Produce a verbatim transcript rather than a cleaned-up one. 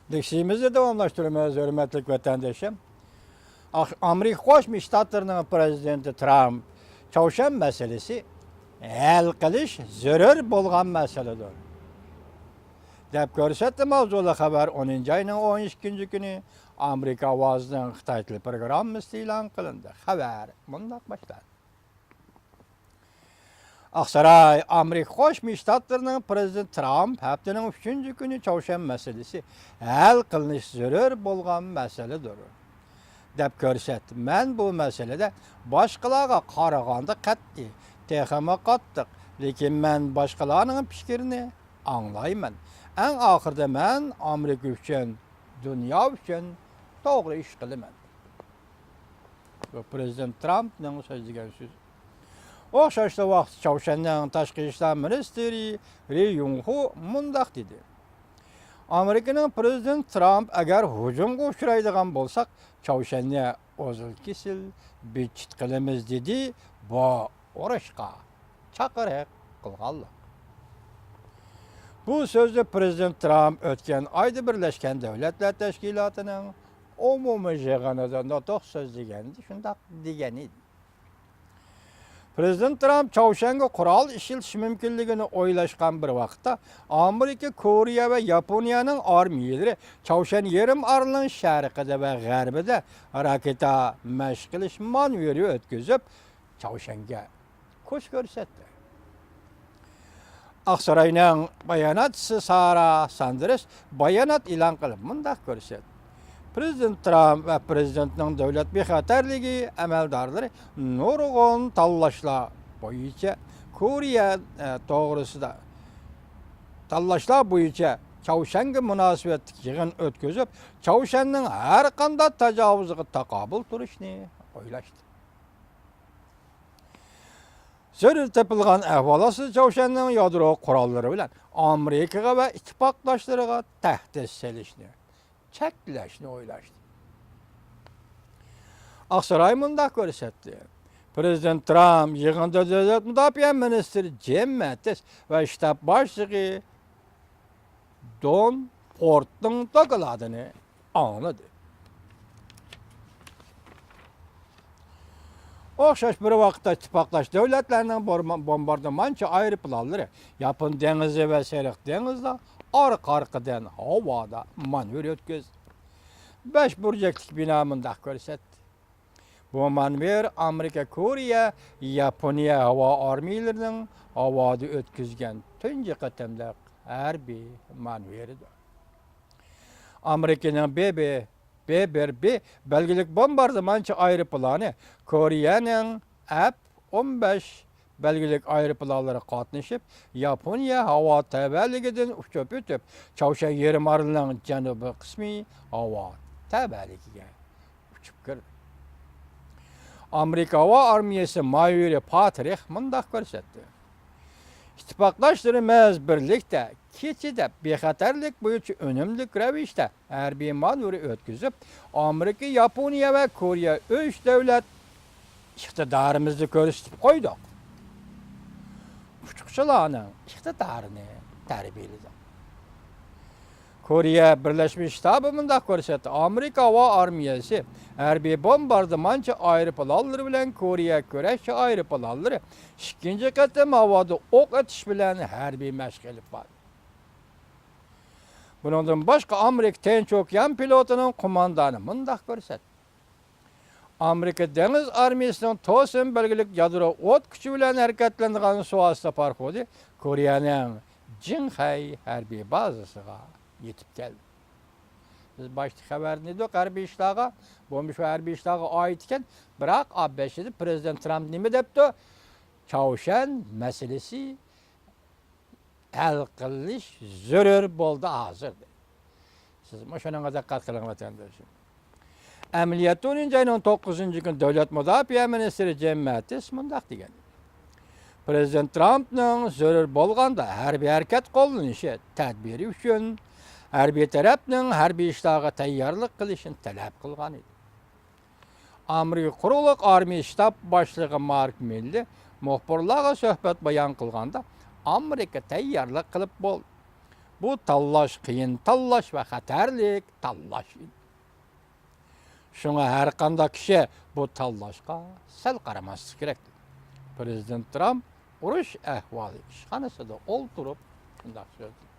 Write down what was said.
دىكىسىمىزنى داۋاملاشتۇرىمىز، ھۆرمەتلىك ۋەتەندىشىم. ئاق-، ئامېرىكا قوشما شتاتلىرىنىڭ پرېزىدېنتى ترامپ چاۋشيەن مەسىلىسى ھەل قىلىش زۆرۈر بولغان مەسىلىدۇر، دەپ كۆرسەتتى. ماۋزۇلۇق خەۋەر ئونىنچى ئاينىڭ ئون ئىككىنچى كۈنى ئامېرىكا ئاۋازىنىڭ خىتاي تىلى پروگراممىسىدا ئېلان قىلىندى. خەۋەر مۇنداق باشلاندى. ئاقساراي، ئامېرىكا قوشما شتاتلىرىنىڭ پرېزىدېنتى ترامپ ھەپتىنىڭ ئۈچىنچى كۈنى چاۋشيەن مەسىلىسى ھەل قىلىنىشى زۆرۈر بولغان مەسىلىدۇر، دەپ كۆرسەتتى. مەن بۇ مەسىلىدە باشقىلارغا قارىغاندا قەتئىي، تېخىمۇ قاتتىق، لېكىن مەن باشقىلارنىڭ پىكرىنى ئاڭلايمەن. ئەڭ ئاخىرىدا مەن ئامېرىكا ئۈچۈن، دۇنيا ئۈچۈن توغرا ئىش قىلىمەن. بۇ پرېزىدېنت ترامپنىڭ سۆزلىگەن سۆزى. ئوخشاشلا ۋاقىتتا چاۋشيەننىڭ تاشقى ئىشلار مىنىستىرى رى يۇڭخۇ مۇنداق دېدى: ئامېرىكىنىڭ پرېزىدېنتى ترامپ ئەگەر ھۇجۇمغا ئۇچرايدىغان بولساق، چاۋشيەننى ئۇزۇل-كېسىل بىتچىت قىلىمىز، دېدى. بۇ ئۇرۇشقا چاقىرىق قىلغانلىق. بۇ سۆزنى پرېزىدېنت ترامپ ئۆتكەن ئايدا بىرلەشكەن دۆلەتلەر تەشكىلاتىنىڭ ئومۇمىي يىغىنىدا نۇتۇق سۆزلىگەندە شۇنداق دېگەن ئىدى. پرېزىدېنت ترامپ چاۋشيەنگە قورال ئىشلىتىش مۇمكىنلىكىنى ئويلاشقان بىر ۋاقىتتا، ئامېرىكا، كورېيە ۋە ياپونىيەنىڭ ئارمىيەلىرى چاۋشيەن يېرىم ئارىلىنىڭ شەرقىدە ۋە غەربىدە راكېتا مەشىق قىلىش مانېۋىرى ئۆتكۈزۈپ، چاۋشيەنگە كۈچ كۆرسەتتى. ئاقساراينىڭ باياناتچىسى سارا ساندېرس بايانات ئېلان قىلىپ مۇنداق كۆرسەتتى: پرېزىدېنت ترامپ ۋە پرېزىدېنتنىڭ دۆلەت بىخەتەرلىكى ئەمەلدارلىرى نۇرغۇن تاللاشلار بويىچە كورېيە، ئە، توغرىسىدا تاللاشلار بويىچە چاۋشيەنگە مۇناسىۋەتلىك يىغىن ئۆتكۈزۈپ، چاۋشيەننىڭ ھەر قانداق تاجاۋۇزىغا تاقابىل تۇرۇشنى ئويلاشتى. زۆرۈر تېپىلغان ئەھۋال ئاستىدا چاۋشيەننىڭ يادرو قوراللىرى بىلەن ئامېرىكىغا ۋە ئىتتىپاقداشلىرىغا تەھدىت سېلىشنى، چەكلەشنى ئويلاشتى. ئاقساراي مۇنداق كۆرسەتتى: پرېزىدېنت ترامپ يىغىندا دۆلەت مۇداپىئە مىنىستىرى جىم ماتىس ۋە شتاب باشلىقى دون فوردنىڭ دوكلاتىنى ئاڭلىدى. ئوخشاش بىر ۋاقىتتا ئىتتىپاقداش دۆلەتلەرنىڭ بورما-، بومباردىمانچى ئايروپىلانلىرى ياپون دېڭىزى ۋە سېرىق دېڭىزدا ئارقا-ئارقىدىن ھاۋادا مانېۋىر ئۆتكۈزدى. بەش بۇرجەكلىك بىنا مۇنداق كۆرسەتتى: بۇ مانېۋىر ئامېرىكا، كورېيە، ياپونىيە ھاۋا ئارمىيەلىرىنىڭ ھاۋادا ئۆتكۈزگەن تۇنجى قېتىملىق ھەربىي مانېۋىرىدۇر. ئامېرىكىنىڭ بې بې، بې بىر بې بەلگىلىك بومباردىمانچى ئايروپىلانى، كورېيەنىڭ ئەپ ئون بەش بەلگىلىك ئايروپىلانلىرى قاتنىشىپ، ياپونىيە ھاۋا تەۋەلىكىدىن ئۇچۇپ ئۆتۈپ، چاۋشيەن يېرىم ئارىلىنىڭ جەنۇبىي قىسمى ھاۋا تەۋەلىكىگە ئۇچۇپ كىردى. ئامېرىكا ھاۋا ئارمىيەسى مايورى پاترىخ مۇنداق كۆرسەتتى: ئىتتىپاقداشلىرىمىز بىرلىكتە كېچىدە بىخەتەرلىك بويىچە ئۈنۈملۈك رەۋىشتە ھەربىي مانېۋىر ئۆتكۈزۈپ، ئامېرىكا، ياپونىيە ۋە كورېيە ئۈچ دۆلەت ئىقتىدارىمىزنى كۆرسىتىپ قويدۇق. ئۇچقۇچىلارنىڭ ئىقتىدارىنى تەربىيەلىدۇق. كورېيە بىرلەشمە شتابى مۇنداق كۆرسەتتى: ئامېرىكا ھاۋا ئارمىيەسى ھەربىي بومباردىمانچى ئايروپىلانلىرى بىلەن كورېيە كۈرەشچى ئايروپىلانلىرى ئىككىنچى قېتىم ھاۋادا ئوق ئېتىش بىلەن ھەربىي مەشىق ئېلىپ باردى. بۇنىڭدىن باشقا، ئامېرىكا تىنچ ئوكيان پلوتىنىڭ قوماندانى مۇنداق كۆرسەتتى: ئامېرىكا دېڭىز ئارمىيەسىنىڭ توسىن بەلگىلىك يادرو ئوت كۈچى بىلەن ھەرىكەتلىنىدىغان سۇ ئاستى پاراخوتى كورېيەنىڭ جىڭخەي ھەربىي بازىسىغا يېتىپ كەلدى. بىز باشتا خەۋەرنى ئىدۇق ھەربىي ئىشلارغا، بۇ مۇشۇ ھەربىي ئىشلارغا ئائىت ئىكەن، بىراق ئاببەشىدە پرېزىدېنت ترامپ نېمە دەپتۇ؟ چاۋشيەن مەسىلىسى ھەل قىلىش زۆرۈر بولدى ھازىر، دېدى. سىز مۇشۇنىڭغا دىققەت قىلىڭ، ۋەتەنداشلىرىم. ئەمەلىيەتتە ئونىنچى ئاينىڭ توققۇزىنچى كۈنى دۆلەت مۇداپىئە مىنىستىرى جىم ماتىس مۇنداق دېگەن: پرېزىدېنت ترامپنىڭ زۆرۈر بولغاندا ھەربىي ھەرىكەت قوللىنىشى تەدبىرى ئۈچۈن ھەربىي تەرەپنىڭ ھەربىي ئىشلارغا تەييارلىق قىلىشىنى تەلەپ قىلغان ئىدى. ئامېرىكا قۇرۇقلۇق ئارمىيە شتاب باشلىقى مارك مىللى مۇخبىرلارغا سۆھبەت بايان قىلغاندا، ئامېرىكا تەييارلىق قىلىپ بولدى. بۇ تاللاش قىيىن تاللاش ۋە خەتەرلىك تاللاش ئىدى. شۇڭا ھەر قانداق كىشى بۇ تاللاشقا سەل قارىماسلىقى كېرەك. پىرېزىدېنت ترامپ ئۇرۇش ئەھۋالى ئىشخانىسىدا ئولتۇرۇپ شۇنداق سۆزلىدى.